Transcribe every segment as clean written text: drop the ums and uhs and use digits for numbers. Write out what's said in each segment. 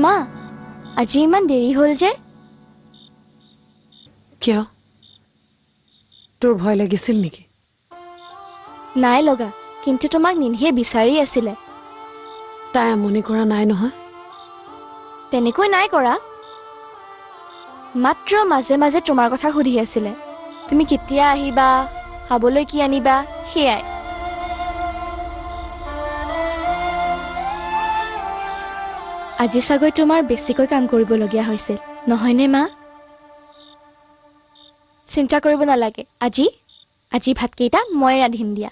মা, আজি ইমান দেৰি হ'ল যে? কিয়, তোৰ ভয় লাগিছিল নেকি? নাই লগা, কিন্তু তোমাক নিধিয়ে বিচাৰি আছিলে। তাই আমনি কৰা নাই নহয়? তেনেকৈ নাই কৰা, মাত্ৰ মাজে মাজে তোমাৰ কথা সুধি আছিলে। তুমি কেতিয়া আহিবা, খাবলৈ কি আনিবা, সেয়াই। আজি চাগৈ তোমাৰ বেছিকৈ কাম কৰিবলগীয়া হৈছিল নহয়নে মা? চিন্তা কৰিব নালাগে, আজি আজি ভাতকেইটা মই ৰান্ধিম দিয়া।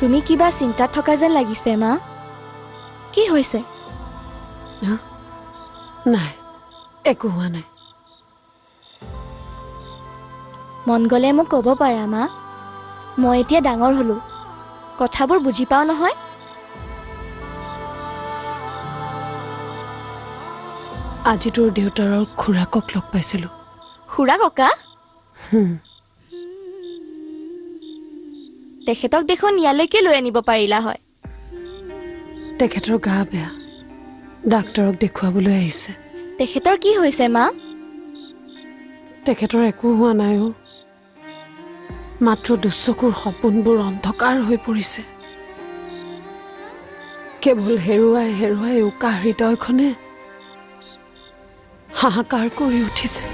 তুমি কিবা চিন্তাত থকা যেন লাগিছে মা, কি হৈছে? নাই, একো হোৱা নাই। মন গ'লে মোক ক'ব পাৰা মা, মই এতিয়া ডাঙৰ হ'লো, কথাবোৰ বুজি পাওঁ নহয়। আজি তোৰ দেউতাৰৰ খুৰাকক লগ পাইছিলো। খুৰা ককা? তেখেতক দেখোন ইয়ালৈকে লৈ আনিব পাৰিলা হয়। তেখেতৰ গা বেয়া, ডাক্তৰক দেখুৱাবলৈ আহিছে। তেখেতৰ কি হৈছে মা? তেখেতৰ একো হোৱা নাই অ', মাত্ৰ দুচকুৰ সপোনবোৰ অন্ধকাৰ হৈ পৰিছে। কেৱল হেৰুৱাই হেৰুৱাই উকা হৃদয়খনে হাহাকাৰ কৰি উঠিছে।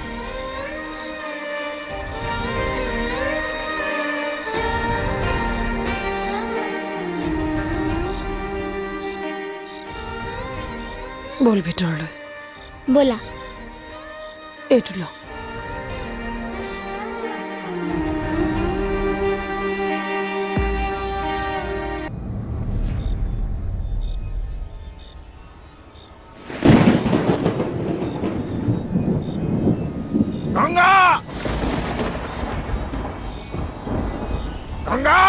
বল ভিতৰলৈ। ব'লা। এইটো ল। গংগা, গংগা,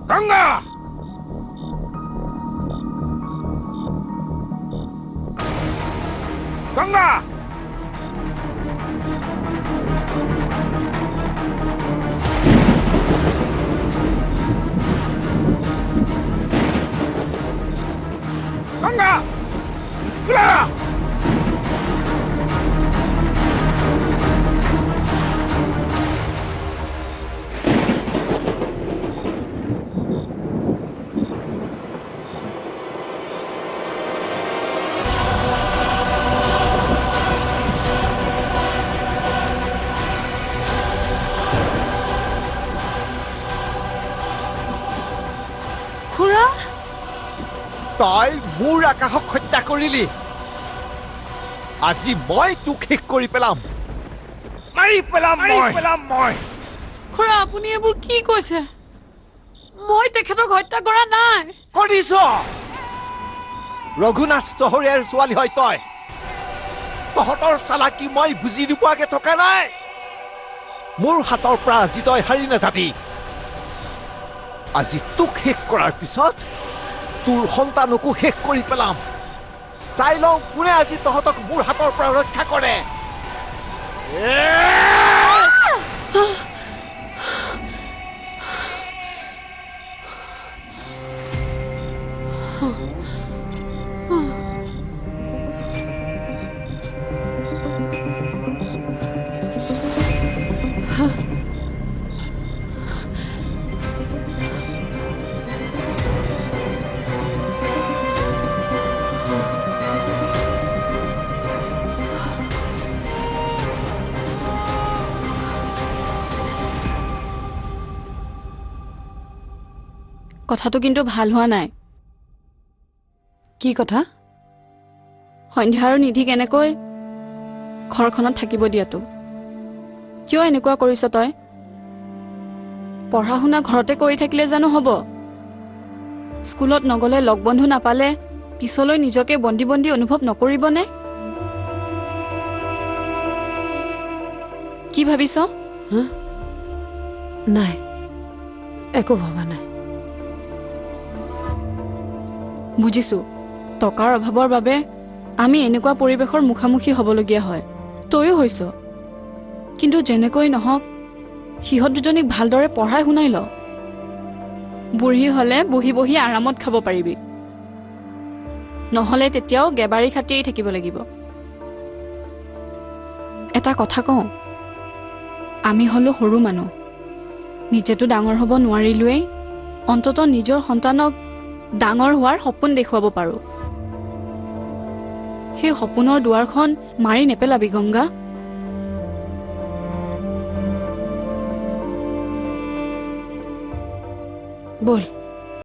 গংগা, গংগা, গংগা, ওলা! তই মোৰ আকাশক হত্যা কৰিলি, আজি মই তোক শেষ কৰি পেলাম, মাৰি পেলাম মই। খুৰা, আপুনি এইবোৰ কি কৈছে? মই তেখেতক হত্যা কৰা নাই। কৰিছ। ৰঘুনাথ চহৰীয়াৰ ছোৱালী হয় তই, তহঁতৰ চালাকি মই বুজি নোপোৱাকে থকা নাই। মোৰ হাতৰ পৰা আজি তই হাৰি নাযাবি। আজি তোক শেষ কৰাৰ পিছত তোৰ সন্তানকো শেষ কৰি পেলাম। চাই লওঁ কোনে আজি তহঁতক মোৰ হাতৰ পৰা ৰক্ষা কৰে। কথাটো কিন্তু ভাল হোৱা নাই। কি কথা? সন্ধ্যা আৰু নিধি কেনেকৈ ঘৰখনত থাকিব দিয়াটো? কিয় এনেকুৱা কৰিছ তই? পঢ়া শুনা ঘৰতে কৰি থাকিলে জানো হ'ব? স্কুলত নগ'লে, লগ বন্ধু নাপালে পিছলৈ নিজকে বন্দী বন্দী অনুভৱ নকৰিবনে? কি ভাবিছ? নাই, একো ভবা নাই। বুজিছো, টকাৰ অভাৱৰ বাবে আমি এনেকুৱা পৰিৱেশৰ মুখামুখি হ'বলগীয়া হয়, তয়ো হৈছ। কিন্তু যেনেকৈ নহওক সিহঁত দুজনীক ভালদৰে পঢ়াই শুনাই ল। বুঢ়ী হলে বহি বহি আৰামত খাব পাৰিবি, নহ'লে তেতিয়াও গেবাৰী খাটিয়েই থাকিব লাগিব। এটা কথা কওঁ, আমি হলো সৰু মানুহ, নিজেতো ডাঙৰ হ'ব নোৱাৰিলোৱেই, অন্ততঃ নিজৰ সন্তানক ডাঙৰ হোৱাৰ সপোন দেখুৱাব পাৰোঁ। সেই সপোনৰ দুৱাৰখন মাৰি নেপেলাবি গংগা। ব'ল।